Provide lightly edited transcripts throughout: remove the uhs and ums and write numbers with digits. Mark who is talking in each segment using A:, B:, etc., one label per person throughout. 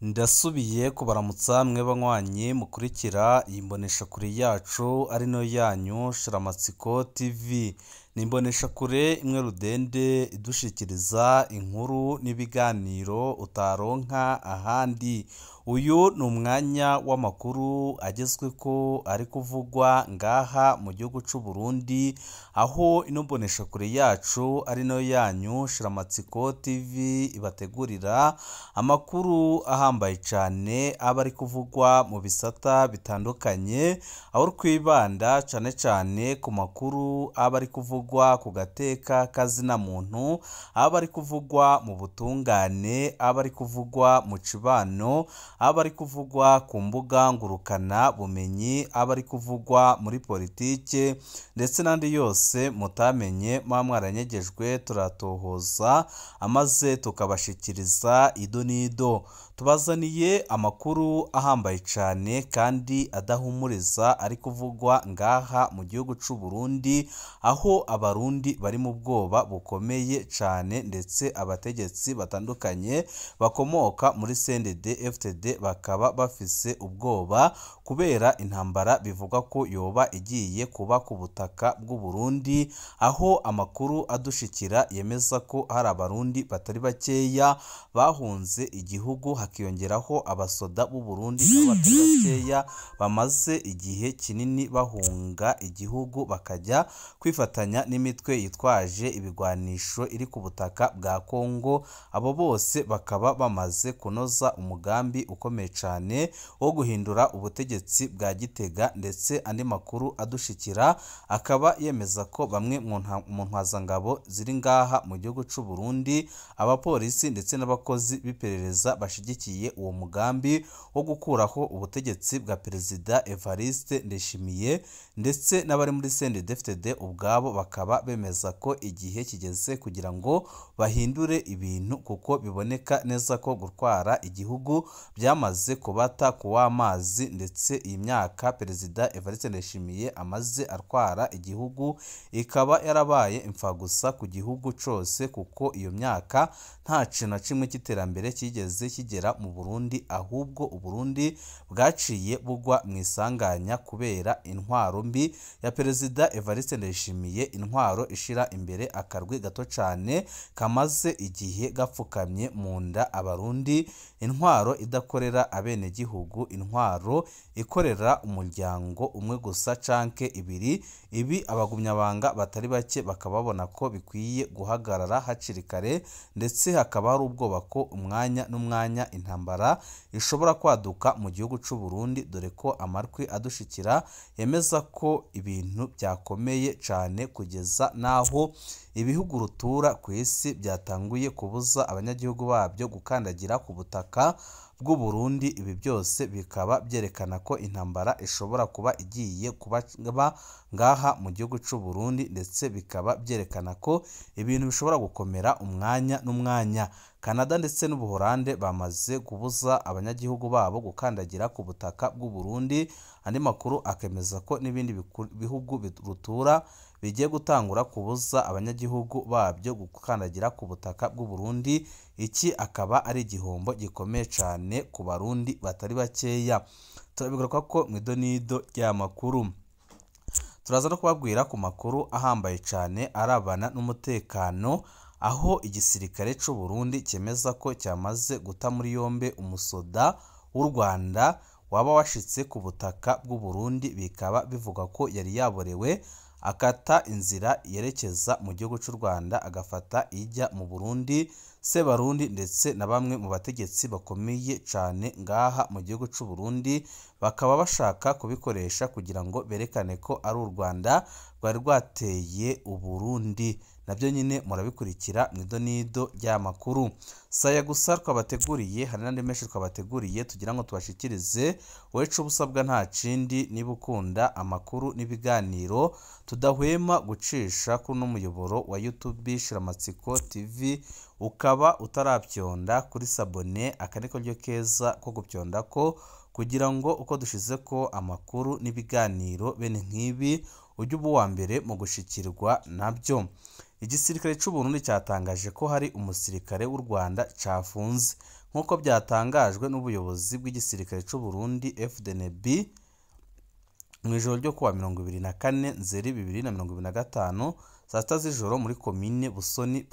A: Ndasubiye kubaramutsa mwe banywanyi mukurikira iyi mboneshakure yacu ari nayo yanyu Shiramatsiko TV. Ni imboneshakure imwe rudende idushikiriza inkuru n'ibiganiro utaronka ahandi. Uyu ni umwanya w'amakuru agezweko ari kuvugwa ngaha mu gihugu c'u Burundi, aho ino mboneshakure yacu ari nayo yanyu Shiramatsiko TV ibategurira amakuru ahambaye cane aba ari kuvugwa mu bisata bitandukanye, aho twibanda cane cane ku makuru aba ari kuvugwa ku gateka kazina muntu, aba ari kuvugwa mu butungane, aba ari kuvugwa mu cibano, aba ari kuvugwa ku mbuga ngurukana bumenyi, aba ari kuvugwa muri politike ndetse n'andi yose mutamenye muba mwaranyegejwe, turatohoza amaze tukabashikiriza ido n'ido. Tubazaniye amakuru ahambaye cane kandi adahumuriza ari kuvugwa ngaha mu gihugu c'u Burundi, aho abarundi bari mu bwoba bukomeye cane ndetse abategetsi batandukanye bakomoka muri CNDD-FDD bakaba bafise ubwoba kubera intambara bivugwa ko yoba igiye kuba ku butaka bw'u Burundi, aho amakuru adushikira yemeza ko hari abarundi batari bakeya bahunze igihugu, hakiyongeraho abasoda b'u Burundi nabo batari bakeya bamaze igihe kinini bahunga igihugu bakajya kwifatanya n'imitwe yitwaje ibigwanisho iri ku butaka bwa Kongo. Abo bose bakaba bamaze kunoza umugambi ukomeye cane wo guhindura ubutegetsi bwa Gitega, ndetse andi makuru adushikira akaba yemeza ko bamwe mu ntwazangabo ziri ngaha mu gihugu c'u Burundi, abapolisi ndetse n'abakozi b'iperereza bashigikiye uwo mugambi wo gukuraho ubutegetsi bwa Perezida Evariste Ndayishimiye, ndetse n'abari muri CNDD-FDD ubwabo bakaba bemeza ko igihe kigeze kugira ngo bahindure ibintu, kuko biboneka neza ko gutwara igihugu byamaze kubata kuw'amazi, ndetse iyi myaka Perezida Evariste Ndayishimiye amaze atwara igihugu ikaba yarabaye imfagusa ku gihugu cose, kuko iyo myaka nta kintu na kimwe cy'iterambere kigeze kigera mu Burundi, ahubwo Uburundi bwaciye bugwa mu isanganya kubera intwaro mbi ya Perezida Evariste Ndayishimiye, intwaro ishira imbere akarwi gato cane kamaze igihe gapfukamye mu nda abarundi, intwaro idakorera abenegihugu, intwaro ikorera umuryango umwe gusa canke ibiri. Ibi abagumyabanga batari bake bakaba babona ko bikwiye guhagarara hakiri kare, ndetse hakaba hari ubwoba ko umwanya n'umwanya intambara ishobora kwaduka mu gihugu c'u Burundi, dore ko amarwi adushikira yemeza ko ibintu byakomeye cane kugeza n'aho ibihugu rutura ku isi byatanguye kubuza abanyagihugu babyo gukandagira ku butaka bw'u Burundi. Ibi byose bikaba byerekana ko intambara ishobora kuba igiye kuba ngaha mu gihugu c'u Burundi, ndetse bikaba byerekana ko ibintu bishobora gukomera umwanya n'umwanya. Canada ndetse n'Ubuholande bamaze kubuza abanyagihugu babo gukandagira ku butaka bw'u Burundi. Andi makuru akemeza ko n'ibindi bihugu rutura bigiye gutangura kubuza abanyagihugu babyo gukandagira ku butaka bw'u Burundi. Iki akaba ari igihombo gikomeye cane ku barundi batari bakeya. Turabigaruka ko mu idonido ry'amakuru. Turaza no kubabwira ku makuru ahambaye cane arabana n'umutekano, aho igisirikare c'u Burundi cyemeza ko cyamaze guta muri yombi umusoda w'u Rwanda waba washitse ku butaka bw'u Burundi, bikaba bivugwa ko yari yaborewe akata inzira yerekeza mu gihugu c'u Rwanda agafata ijya mu Burundi. Sebarundi ndetse na bamwe mu bategetsi bakomeye cane ngaha mu gihugu c'u Burundi bakaba bashaka kubikoresha kugira ngo berekane ko ari u Rwanda rwari rwateye Uburundi. Nabyo nyine murabikurikira mu idonido ry'amakuru. Saya gusa twabateguriye, hari n'andi menshi twabateguriye tugira ngo tubashikirize. Wowe ico ubusabwa nta kindi, niba ukunda amakuru n'ibiganiro tudahwema gucisha kuri uno muyoboro wa YouTube Shiramatsiko TV, ukaba utarabyonda kuri sabone, aka niko karyo keza ko gupyonda ko kugira ngo uko dushize ko amakuru n'ibiganiro bene nk'ibi ujye uba uwa mbere mu gushikirwa nabyo. Igisirikare c'u Burundi cyatangaje ko hari umusirikare w'u Rwanda cafunze. Nk'uko byatangajwe n'ubuyobozi bw'igisirikare c'u Burundi FDNB mu ijoro ryo kuwa 24 Nzeri 2025 saa sita z'ijoro muri komine Busoni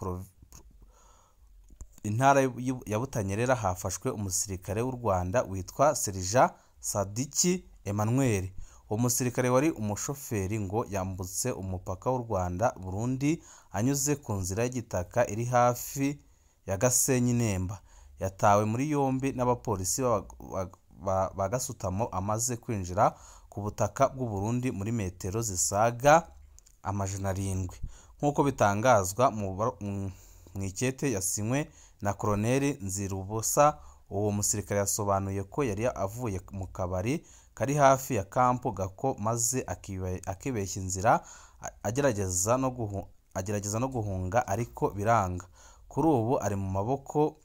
A: intara ya Butanyerera hafashwe umusirikare w'u Rwanda witwa Serija Sadiki Emmanuel. Uwo musirikare wari umushoferi ngo yambutse umupaka w'u Rwanda Burundi anyuze ku nzira y'igitaka iri hafi ya Gasenyi Nemba. Yatawe muri yombi n'abapolisi ba Gasutamo amaze kwinjira ku butaka bw'u Burundi muri metero zisaga 700. Nk'uko bitangazwa mu ikete yasinywe na Colonel Nzirubusa, uwo musirikare yasobanuye ko yari avuye mu kabari kari hafi ya kampo Gako maze akibeshya inzira agerageza no guhunga ariko biranga. Kuri ubu ari mu maboko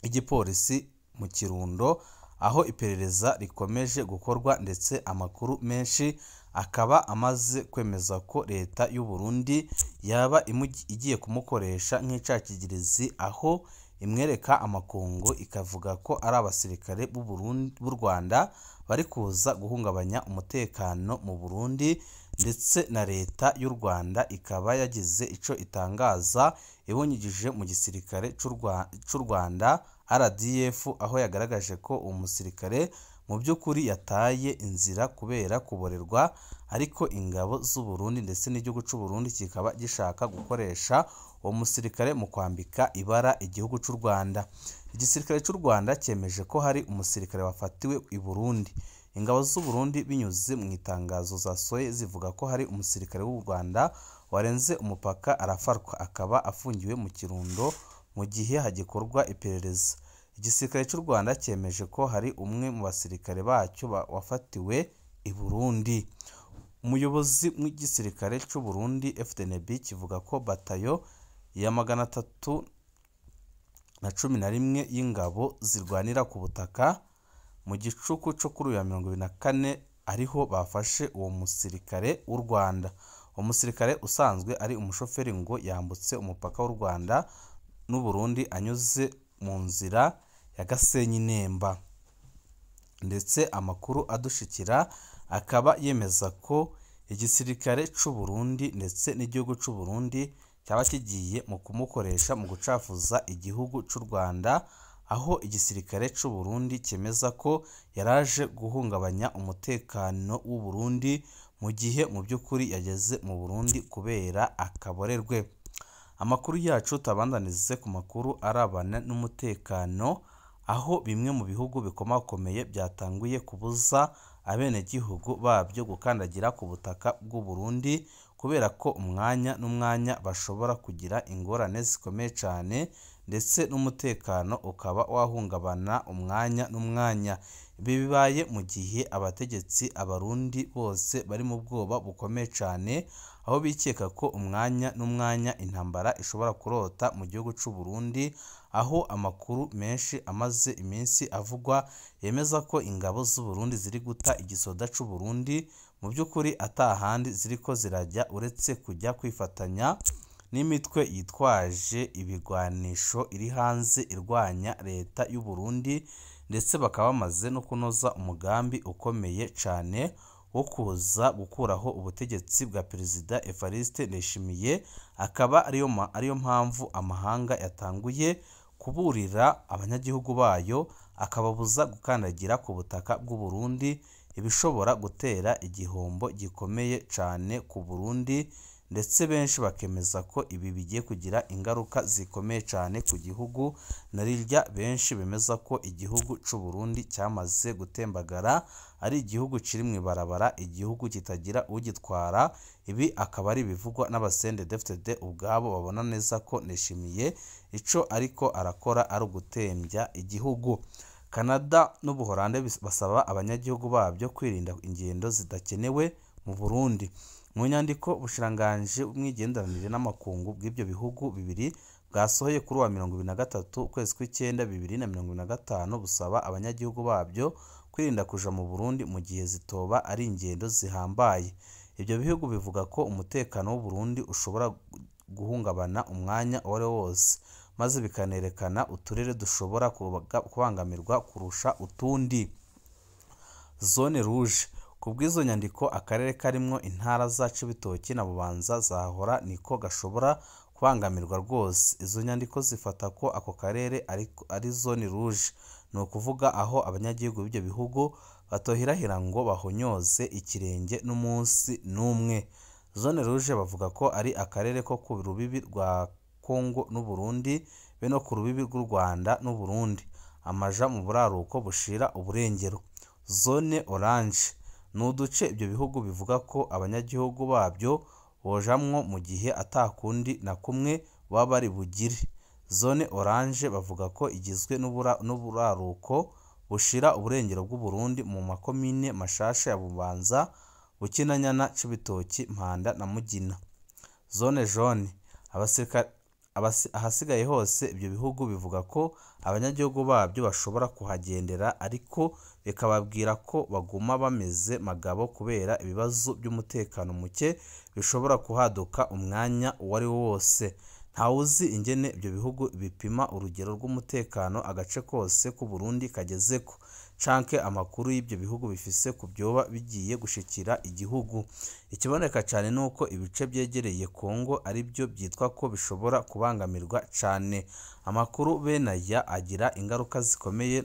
A: y'igipolisi mu Kirundo aho iperereza rikomeje gukorwa, ndetse amakuru menshi akaba amaze kwemeza ko leta y'u Burundi yaba igiye kumukoresha nk'icakigirizi, aho imwereka amakungu ikavuga ko ari abasirikare b'u Rwanda bari kuza guhungabanya umutekano mu Burundi, ndetse na leta y'u Rwanda ikaba yagize ico itangaza ibunyigije mu gisirikare c'u Rwanda RDF, aho yagaragaje ko uwo musirikare mu by'ukuri yataye inzira kubera kuborerwa, ariko ingabo z'u Burundi ndetse n'igihugu c'u Burundi kikaba gishaka gukoresha uwo musirikare mu kwambika ibara igihugu c'u Rwanda. Igisirikare c'u Rwanda cyemeje ko hari umusirikare wafatiwe i Burundi. Ingabo z'u Burundi binyuze mu itangazo zasohoye zivuga ko hari umusirikare w'u Rwanda warenze umupaka arafatwa, akaba afungiwe mu Kirundo mu gihe hagikorwa iperereza. Igisirikare cy'u Rwanda cyemeje ko hari umwe mu basirikare bacyo wafatiwe i Burundi. Umuyobozi w'igisirikare cy'u Burundi FDNB kivuga ko batayo ya 311 y'ingabo zirwanira ku butaka mu gicuku cyo kuri uyu wa 24 ariho bafashe uwo musirikare w'u Rwanda. Uwo musirikare usanzwe ari umushoferi ngo yambutse umupaka w'u Rwanda n'u Burundi anyuze mu nzira ya Gasenyi Nemba, ndetse amakuru adushikira akaba yemeza ko igisirikare c'u Burundi ndetse n'igihugu c'u Burundi cyaba kigiye mu kumukoresha mu gucafuza igihugu c'u Rwanda, aho igisirikare c'u Burundi cyemeza ko yaraje guhungabanya umutekano w'u Burundi mu gihe mu by'ukuri yageze mu Burundi kubera akaborerwe. Amakuru yacu tabandanize ku makuru arabana n'umutekano, aho bimwe mu bihugu bikomakomeye byatanguye kubuza abenegihugu babyo gukandagira ku butaka bw'u Burundi kubera ko umwanya n'umwanya bashobora kugira ingorane zikomeye cyane, ndetse n'umutekano ukaba wahungabana umwanya n'umwanya. Ibi bibaye mu gihe abategetsi abarundi bose bari mu bwoba bukomeye cyane, aho bikeka ko umwanya n'umwanya intambara ishobora kurota mu gihugu c'u Burundi, aho amakuru menshi amaze iminsi avugwa yemeza ko ingabo z'u Burundi ziri guta igisoda c'u Burundi mu by'ukuri atahandi ziriko zirajya uretse kujya kwifatanya n'imitwe yitwaje ibigwanisho iri hanze irwanya leta y'u Burundi, ndetse bakaba bamaze no kunoza umugambi ukomeye cyane wo kuza gukuraho ubutegetsi bwa Perezida Evariste Ndayishimiye, akaba ariyo mpamvu amahanga yatanguye kuburira abanyagihugu bayo akababuza gukandagira ku butaka bw'u Burundi, ibishobora gutera igihombo gikomeye cyane ku Burundi, ndetse benshi bakemeza ko ibi bigiye kugira ingaruka zikomeye cyane ku gihugu, na rirya benshi bemeza ko igihugu c'u Burundi cyamaze gutembagara, ari igihugu kiri mu ibarabara, igihugu kitagira ugitwara. Ibi akaba ari ibivugwa n'abasende-DFDD ubwabo babona neza ko Ndayishimiye ico ariko arakora ari ugutembya igihugu. Canada n'Ubuholande basaba abanyagihugu babyo kwirinda ingendo zidakenewe mu Burundi. Mu nyandiko ubushikiranganji bw'imigenderanire n'amakungu bw'ibyo bihugu bibiri bwasohoye kuri wa 23 ukwezi kw'icyenda 2025 busaba abanyagihugu babyo kwirinda kuja mu Burundi mu gihe zitoba ari ingendo zihambaye. Ibyo bihugu bivuga ko umutekano w'u Burundi ushobora guhungabana umwanya uwo ari wo wose. maze bikanerekana uturere dushobora kubangamirwa kurusha utundi. Zone rouge. Ku bw'izo nyandiko, akarere karimwo intara za Cibitoke na Bubanza zahora niko gashobora kubangamirwa rwose. Izo nyandiko zifata ko ako karere ari zone rouge, ni ukuvuga aho abanyagihugu b'ibyo bihugu batohirahira ngo bahonyoze ikirenge n'umunsi n'umwe. Zone rouge bavuga ko ari akarere ko ku rubibi rwa Kongo n'Uburundi be no ku rubibi rw'u Rwanda n'Uburundi, amaja mu buraruko bushira uburengero. Zone orange ni uduce ibyo bihugu bivuga ko abanyagihugu babyo bojamwo mu gihe atakundi na kumwe baba bari bugire. Zone orange bavuga ko igizwe n'uburaruko bushira uburengero bw'Uburundi mu makomine mashasha ya Bubanza, Bukinanyana, Cibitoki, Mpanda na Mugina. Zone jaune ahasigaye hose ibyo bihugu bivuga ko abanyagihugu babyo bashobora kuhagendera, ariko bikababwira ko baguma bameze magabo kubera ibibazo by'umutekano muke bishobora kuhaduka umwanya uwo ari wo wose. Ntawuzi ingene ibyo bihugu bipima urugero rw'umutekano agace kose k'u Burundi kagezeko, canke amakuru y'ibyo bihugu bifise ku vyoba bigiye gushikira igihugu. Ikiboneka cane nuko ibice vyegereye Kongo arivyo vyitwa ko bishobora kubangamirwa cane. Amakuru bene aya agira ingaruka zikomeye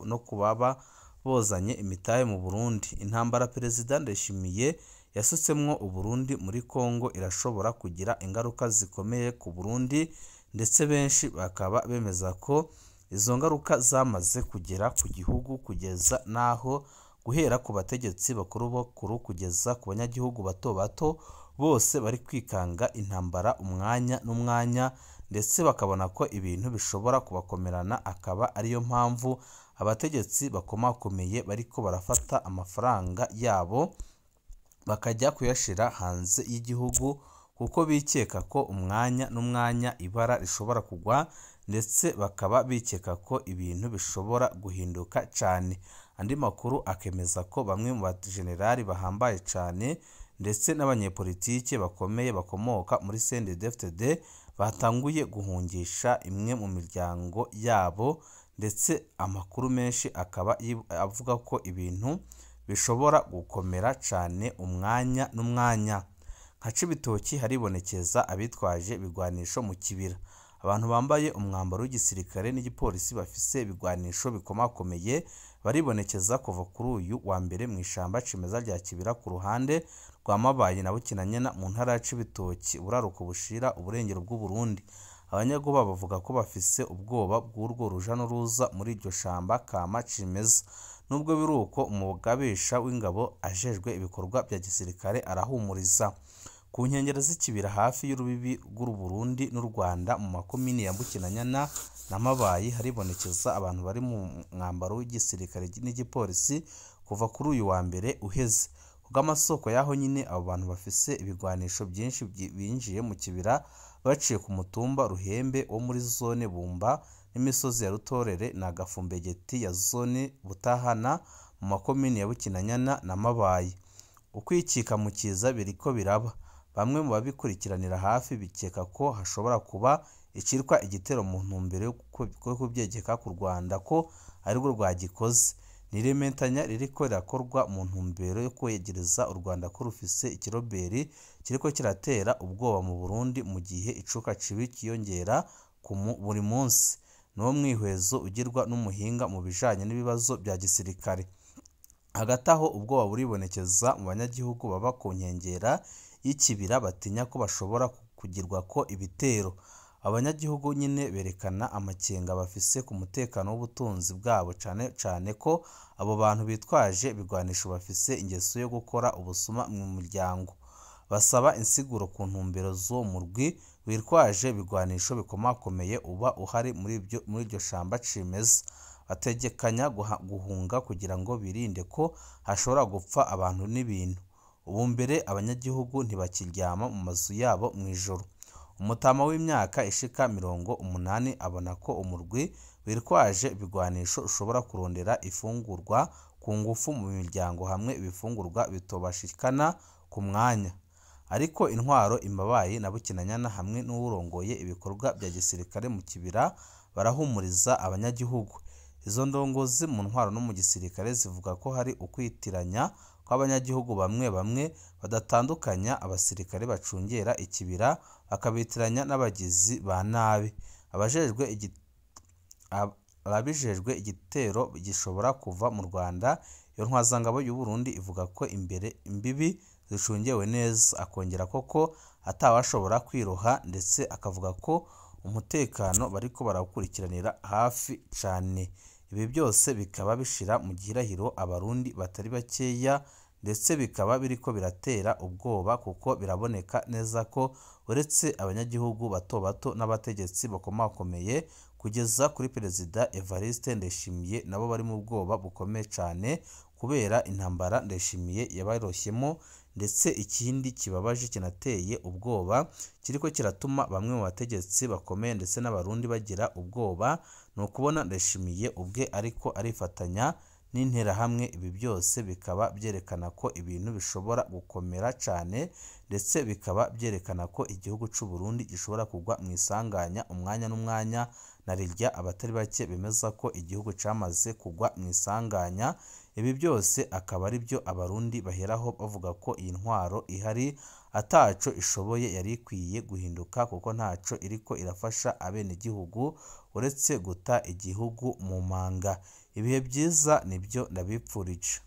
A: no kubaba bozanye imitahe mu Burundi. Intambara Perezida Ndayishimiye yasutsemwo Uburundi muri Kongo irashobora kugira ingaruka zikomeye ku Burundi, ndetse benshi bakaba bemeza ko izo ngaruka zamaze kugera ku gihugu kugeza naho guhera ku bategetsi bakuru bakuru kugeza ku banyagihugu bato bato bose bari kwikanga intambara umwanya n'umwanya, ndetse bakabona ko ibintu bishobora kubakomerana, akaba ariyo mpamvu abategetsi bakomakomeye bariko barafata amafaranga yabo bakajya kuyashira hanze y'igihugu, kuko bikeka ko umwanya n'umwanya ibara rishobora kugwa, ndetse bakaba bikeka ko ibintu bishobora guhinduka cane. Andi makuru akemeza ko bamwe mu bajenerali bahambaye cane ndetse n'abanyepolitike bakomeye bakomoka muri CNDD-FDD batanguye guhungisha imwe mu miryango yabo, ndetse amakuru menshi akaba avuga ko ibintu bishobora gukomera cane umwanya n'umwanya. Nka Cibitoki haribonekeza abitwaje ibigwanisho mu kibira. Abantu bambaye umwambaro w'igisirikare n'igipolisi bafise ibigwanisho bikomakomeye baribonekeza kuva kuri uyu wa mbere mu ishamba cimeza rya Kibira ku ruhande rwa Mabayi na Bukinanyana mu ntara ya Cibitoki, uburaruko bushira uburengero bw'Uburundi. Abanyagihugu bavuga ko bafise ubwoba bw'urwo ruja n'uruza muri iryo shamba kama cimeza. Nubwo biri uko, umugabisha w'ingabo ajejwe ibikorwa bya gisirikare arahumuriza. Ku nkengero z'ikibira hafi y'urubibi rw'u Burundi n'u Rwanda mu makomini ya Bukinanyana na Mabayi haribonekeza abantu bari mu mwambaro w'igisirikare n'igipolisi kuva kuri uyu wa mbere uheze. Kubw'amasoko y'aho nyine, abo bantu bafise ibigwanisho byinshi binjiye mu kibira baciye ku mutumba Ruhembe wo muri zone Bumba n'imisozi ya Rutorere na Gafumbegeti ya zone Butahana mu makomini ya Bukinanyana na Mabayi. Ukwikika mu kiza biriko biraba. Bamwe mu babikurikiranira hafi bikeka ko hashobora kuba icitwa igitero mu ntumbero yo kubyegeka ku Rwanda ko arirwo rwagikoze. Ni irementanya ririko rirakorwa mu ntumbero yo kwegereza u Rwanda ko rufise ikiroberi kiriko kiratera ubwoba mu Burundi mu gihe icuka cibi kiyongera buri munsi. Niwo mwihwezo ugirwa n'umuhinga mu bijanye n'ibibazo bya gisirikare. Hagati aho ubwoba buribonekeza mu banyagihugu baba ku nkengera y'ikibira batinya ko bashobora kugirwa ko ibitero. Abanyagihugu nyine berekana amakenga bafise ku mutekano w'ubutunzi bwabo, cane cane ko abo bantu bitwaje ibigwanisho bafise ingeso yo gukora ubusuma mu miryango. Basaba insiguro ku ntumbero z'uwo murwi witwaje ibigwanisho bikomakomeye uba uhari muri iryo shamba cimeza. Bategekanya guhunga kugira ngo birinde ko hashobora gupfa abantu n'ibintu. Ubu mbere abanyagihugu ntibakiryama mu mazu yabo mw'ijoro. Umutama w'imyaka ishika 80 abona ko umurwi witwaje ibigwanisho ushobora kurondera ifungurwa ku ngufu mu miryango hamwe ibifungurwa bitobashikana ku mwanya. Ariko intwaro imabaye na Bukinanyana hamwe n'uwurongoye ibikorwa bya gisirikare mu Kibira barahumuriza abanyagihugu. Izo ndongozi mu ntwaro no mu gisirikare zivuga ko hari ukwitiranya kw'abanyagihugu bamwe bamwe badatandukanya abasirikare bacungera ikibira bakabitiranya n'abagizi ba nabi. Ababijejwe igitero gishobora kuva mu Rwanda, iyo ntwazangabo y'u Burundi ivuga ko imbere imbibi zicungewe neza, akongera ko atawashobora kwiroha ndetse akavuga ko umutekano bariko barawukurikiranira hafi cane. Ibi byose bikaba bishira mu gihirahiro Abarundi batari bakeya ndetse bikaba biriko biratera ubwoba kuko biraboneka neza ko uretse abanyagihugu bato bato n'abategetsi bakomakomeye kugeza kuri Perezida Evariste Ndayishimiye nabo bari mu bwoba bukomeye cane kubera intambara Ndayishimiye yabaroshyemo. Ndetse ikindi kibabaje kinateye ubwoba kiriko kiratuma bamwe mu bategetsi bakomeye ndetse n'Abarundi bagira ubwoba ni ukubona Ndayishimiye ubwe ariko arifatanya n'Interahamwe. Ibi byose bikaba byerekana ko ibintu bishobora gukomera cane ndetse bikaba byerekana ko igihugu c'u Burundi gishobora kugwa mu isanganya umwanya n'umwanya, na rirya abatari bake bemeza ko igihugu camaze kugwa mu isanganya. Ibi byose akaba ari byo Abarundi baheraho bavuga ko iyi ntwaro ihari ataco ishoboye yari ikwiye guhinduka kuko ntaco iriko irafasha abenegihugu uretse guta igihugu mu manga. Ibihe byiza nibyo ndabipfurije.